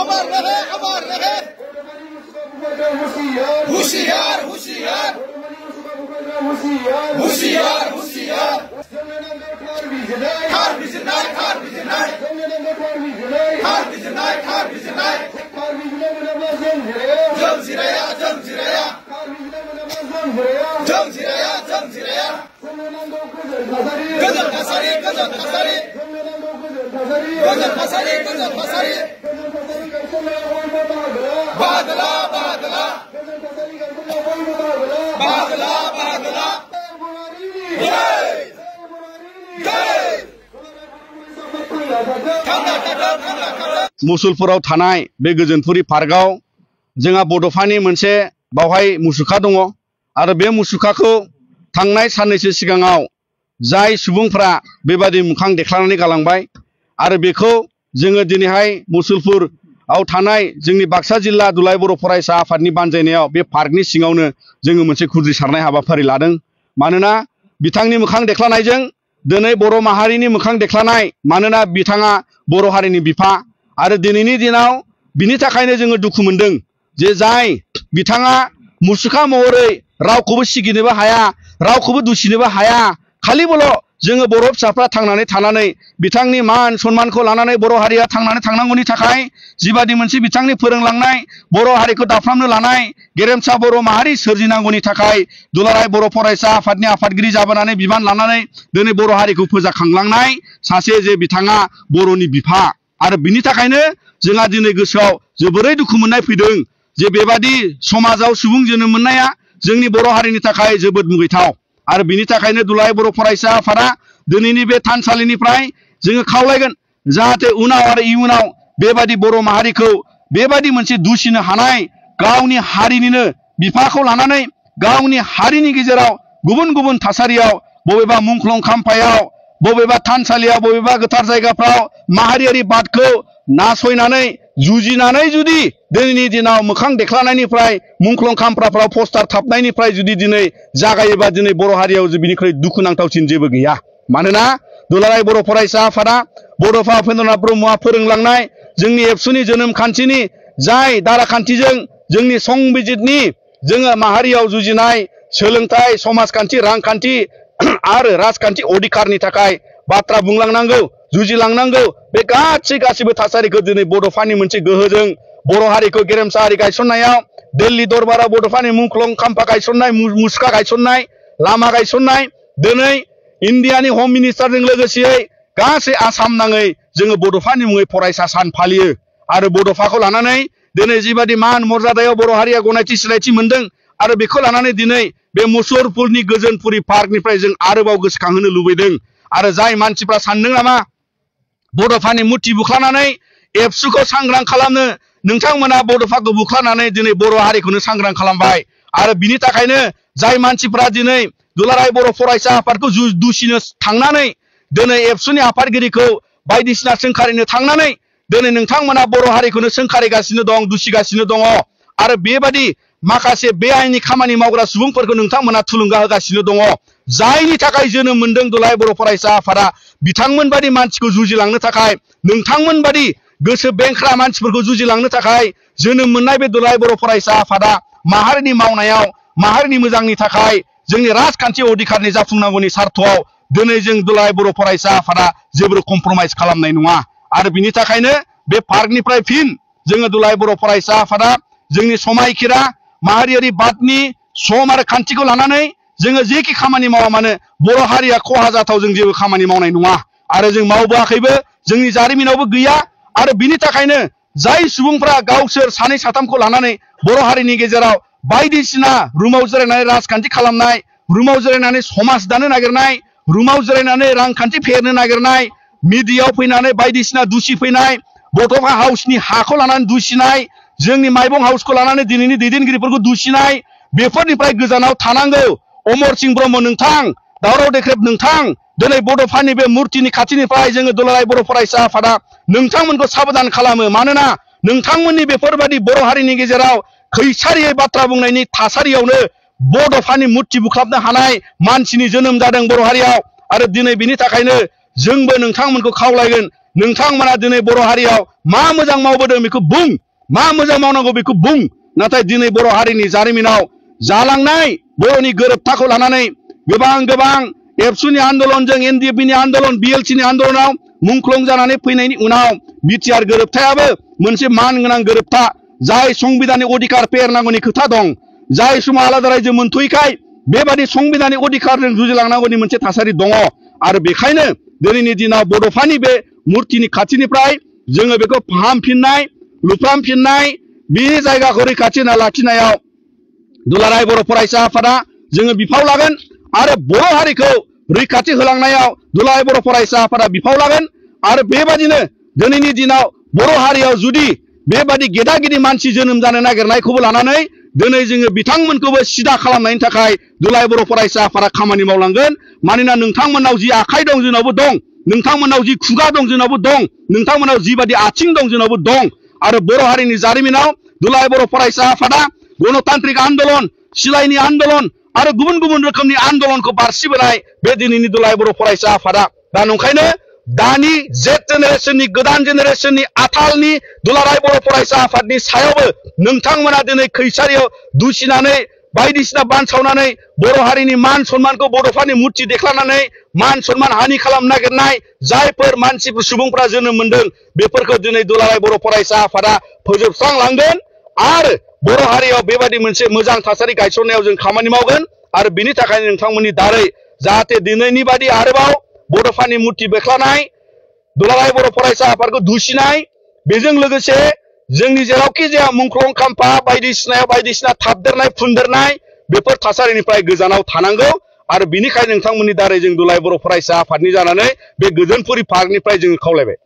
अमर रहे होशियार होशियार होशियार होशियार थार बिजिरनाय थार बिजिरनाय थार बिजिरनाय थार बिजिरनाय जों जिराया जों जिराया जों जिराया जों जिराया गोजोन थासारि गोजोन थासारि गोजोन थासारि गोजोन थासारि बादला बादला बादला बादला मुसलपुराव थानाय बे गोजोनपुरी पार्कआव जोंहा बड'फानि मोनसे बावहाय मुसुखा दङ आरो बे मुसुखाखौ थांनाय साननैसो सिगाङाव जाय सुबुंफ्रा बेबादि मोखां देखायनानै गालांबाय आरो बेखौ जोङो दिनैहाय मुसलपुराव थानाय जोंनि बाक्सा जिल्ला दुलाराय बर' फरायसा आफादनि बानजायनायाव बे पार्कनि सिङावनो जोङो मोनसे खुद्रिसारनाय हाबाफारि लादों मानोना बिथांनि मोखां देखायनायजों दिनै बर' माहारिनि मोखां देखायनाय मानोना बिथाङा बर' हारिनि बिफा आरो दिनैनि दिनाव बिनि थाखायनो जोङो दुखु मोनदों जे जाय बिथाङा मुसुखा महरै रावखौबो सिगिनोबो हाया रावखौबो दुसिनोबो हाया खालिबोल' जोङो बर' फिसाफ्रा थांनानै थानानै बिथांनि मान सन्मानखौ लानानै बर' हारिया थांनानै थांनांगौनि थाखाय जिबादि मोनसे बिथांनि फोरोंलांनाय बर' हारिखौ दाफ्रामनो लानाय गेरेमसा बर' माहारि सोरजिनांगौनि थाखाय दुलाराय बर' फरायसा आफादनि आफादगिरि जाबोनानै बिबान लानानै दिनै बर' हारिखौ फोजाखांलांनाय सासे जे बिथाङा बर'नि बिफा आरो बिनि थाखायनो जोंहा दिनै गोसोआव जोबोरै दुखु मोननाय फैदों जे बेबादि समाजाव सुबुं जोनोम मोननाया जोंनि बर' हारिनि थाखाय जोबोद मुगैथाव आरो बिनि थाखायनो दुलाराय बर' फरायसा आफादा दिनैनि बे थानसालिनिफ्राय जोङो खावलायगोन जाहाथे उनाव आरो इयुनाव बेबादि बर' माहारिखौ बेबादि मोनसे दुसिनो हानाय गावनि हारिनिनो बिफाखौ लानानै गावनि हारिनि गेजेराव गुबुन गुबुन थासारियाव बबेबा मुंख्लं खाम्फायाव बबेबा थानसालियाव बबेबा गोथार जायगाफ्राव माहारियारि बादखौ नासयनानै जुजिनानै जुदि दिनैनि दिनाव मोखां देखायनायनिफ्राय मुंख्लं खाम्फाफ्राव पस्टार थाबनायनिफ्राय जुदि दिनै जागायोबा दिनै बर' हारियाव बिनिख्रुइ दुखुनांथावसिन जेबो गैया मानोना दुलाराय बर' फरायसा आफादा बड'फा उपेन्द्रनाथ ब्रह्मआ फोरोंलांनाय जोंनि एबसुनि जोनोम खान्थिनि जाय दाराखान्थिजों जोंनि संबिजितनि जोङो माहारियाव जुजिनाय सोलोंथाइ समाजखान्थि रांखान्थि आरो राजखान्थि अधिकारनि थाखाय बाथ्रा बुंलांनांगौ जुजिलांनांगौ बे गासिबो थासारिखौ दिनै बड'फानि मोनसे गोहोजों बर' हारिखौ गेरेमसा हारि गायसननायाव दिल्ली दरबाराव बड'फानि मुंख्लं खाम्फा गायसननाय मुसुखा गायसननाय लामा गायसननाय दिनै इन्डियानि हम मिनिस्टारजों लोगोसेयै गासै आसाम नाङै जोङो बड'फानि मुङै फरायसा सान फालियो आरो बड'फाखौ लानानै दिनै जिबादि मान मर्यादायाव बर' हारिया गनायथि सिनायथि मोनदों आरो बेखौ लानानै दिनै बे मुसलपुरनि गोजोनपुरी पार्कनिफ्राय जों आरोबाव गोसोखांहोनो लुबैदों आरो जाय मानसिफ्रा सानदों नामा बड'फानि मुर्ति बुख्लानानै एबसुखौ सांग्रां खालामनो नोंथांमोना बड'फाखौ बुख्लानानै दिनै बर' हारिखौनो सांग्रां खालामबाय आरो बिनि थाखायनो जाय मानसिफ्रा दिनै दुलाराय बर' फरायसा आफादखौ दुसिनो थांनानै दिनै एबसुनि आफादगिरिखौ बायदिसिना सोंखारिनो थांनानै दिनै नोंथांमोना बर' हारिखौनो सोंखारिगासिनो दं दुसिगासिनो दङ आरो बेबादि माखासे बेआइननि खामानि मावग्रा सुबुंफोरखौ नोंथांमोना थुलुंगा होगासिनो दङ जायनि थाखाय जोनोम मोनदों दुलाराय बर' फरायसा आफादा बिथांमोन बादि मानसिखौ जुजिलांनो थाखाय नोंथांमोन बादि गोसो बेंख्रा मानसिफोरखौ जुजिलांनो थाखाय जोनोम मोननाय बे दुलाराय बर' फरायसा आफादा माहारिनि मावनायाव माहारिनि मोजांनि थाखाय जोंनि राजखान्थि अधिकारनि जाफुंनांगौनि सार्थआव दिनै जों दुलाराय बर' फरायसा आफादा जेबो कमप्रमाइज खालामनाय नङा आरो बिनि थाखायनो बे पार्कनिफ्राय फिन जोङो दुलाराय बर' फरायसा आफादा जोंनि समायखिरा माहारियारि बादनि सम आरो खान्थिखौ लानानै जोङो जेखि खामानि मावा मानो बर' हारिया खहा जाथाव जों जेबो खामानि मावनाय नङा आरो जों मावबोआखैबो जोंनि जारिमिनावबो गैया आरो बिनि थाखायनो जाय सुबुंफ्रा गावसोर सानै साथामखौ लानानै बर' हारिनि गेजेराव बायदिसिना रुमाव जिरायनानै राजखान्थि खालामनाय रुमाव जिरायनानै समाज दानो नागिरनाय रुमाव जिरायनानै रांखान्थि फेहेरनो नागिरनाय मिडियायाव फैनानै बायदिसिना दुसि फैनाय बड'फा हाउसनि हाखौ लानानै दुसिनाय जोंनि माइबं हाउसखौ लानानै दिनैनि दैदेनगिरिफोरखौ दुसिनाय बेफोरनिफ्राय गोजानाव थानांगौ अमर सिंह ब्रह्म नोंथां दावराव देख्रेब नोंथां दिनै बड'फानि बे मुर्तिनि खाथिनिफ्राय जोङो दुलाराय बर' फरायसा आफादा नोंथांमोनखौ साबधान खालामो मानोना नोंथांमोननि बेफोरबादि बर' हारिनि गेजेराव खैसारियै बाथ्रा बुंनायनि थासारियावनो बड'फानि मुर्ति बुख्लाबनो हानाय मानसिनि जोनोम जादों बर' हारियाव आरो दिनै बिनि थाखायनो जोंबो नोंथांमोनखौ खावलायगोन नोंथांमोना दिनै बर' हारियाव मा मोजां मावबोदों बेखौ बुं, मा मोजां मावनांगौ बेखौ बुं। नाथाय दिनै बर' हारिनि जारिमिनाव जालांनाय बर'नि गोरोबथाखौ लानानै गोबां एबसुनि आन्दलनजों एनडिएफबिनि आन्दलन बिएलसिनि आन्दलनाव मुंख्लं जानानै फैनायनि उनाव बिटिआर गोरोबथायाबो मोनसे मान गोनां गोरोबथा, जाय संबिधानिक अधिकार फेहेरनांगौनि खोथा दं, जाय समाव आलादा रायजो मोनथ'यैखाय बेबादि संबिधानिक अधिकारजों जुजिलांनांगौनि मोनसे थासारि दङ। आरो बेखायनो दिनैनि दिनाव बड'फानि बे मुर्तिनि खाथिनिफ्राय जोङो बेखौ फाहामफिननाय, लुफ्रामफिननाय, बे जायगाखौ रैखाथि होना लाखिनायाव दुलाराय बर' फरायसा आफादा जोङो बिफाव लागोन आरो बर' हारिखौ रैखाथि होलांनायाव दुलाराय बर' फरायसा आफादा बिफाव लागोन। आरो बेबादिनो दिनैनि दिनाव बर' हारियाव जुदि बेबादि गेदा गिदि मानसि जोनोम जानो नागिरनायखौबो लानानै दिनै जोङो बिथांमोनखौबो सिदा खालामनायनि थाखाय दुलाराय बर' फरायसा आफादा खामानि मावलांगोन। मानोना नोंथांमोननाव जि आखाइ दं जोंनावबो दं, नोंथांमोननाव जि खुगा दं जोंनावबो दं, नोंथांमोननाव जिबादि आथिं दं जोंनावबो दं। आरो बर' हारिनि जारिमिनाव दुलाराय बर' फरायसा आफादा गणतान्त्रिक आन्दलन, सिलाइनि आन्दलन आरो गुबुन रोखोमनि आन्दलनखौ बारसिबोनाय बे दिनैनि दुलाराय बर' फरायसा आफादा। दा नंखायनो दानि जेट जेनेरेशननि, गोदान जेनेरेशननि आथालनि दुलाराय बर' फरायसा आफादनि सायावबो नोंथांमोना दिनै खैसारियाव दुसिनानै बायदिसिना बानसावनानै बर' हारिनि मान सन्मानखौ बड'फानि मुर्ति देख्लानानै मान सन्मान हानि खालामनो नागिरनाय जायफोर सुबुंफ्रा जोनोम मोनदों बेफोरखौ दिनै दुलाराय बर' फरायसा आफादा फोजोबस्रांलांगोन आरो बर' हारियाव बेबायदि मोनसे मोजां थासारि गायसननायाव जों खामानि मावगोन। आरो बिनि थाखायनो नोंथांमोननि दारै जाहाथे दिनैनि बादि आरोबाव बड'फानि मुर्ति बेख्लानाय, दुलाराय बर' फरायसा आफादखौ दुसिनाय, बेजों लोगोसे जोंनि जेरावखि जाया मुंख्लं खाम्फा बायदिसिना थाबदेरनाय फुनदेरनाय बेफोर थासारिनिफ्राय गोजानाव थानांगौ। आरो बिनिखायनो नोंथांमोननि दारै जों दुलाराय बर' फरायसा आफादनि जानानै बे गोजोनपुरि पार्कनिफ्राय जोङो खावलायबाय।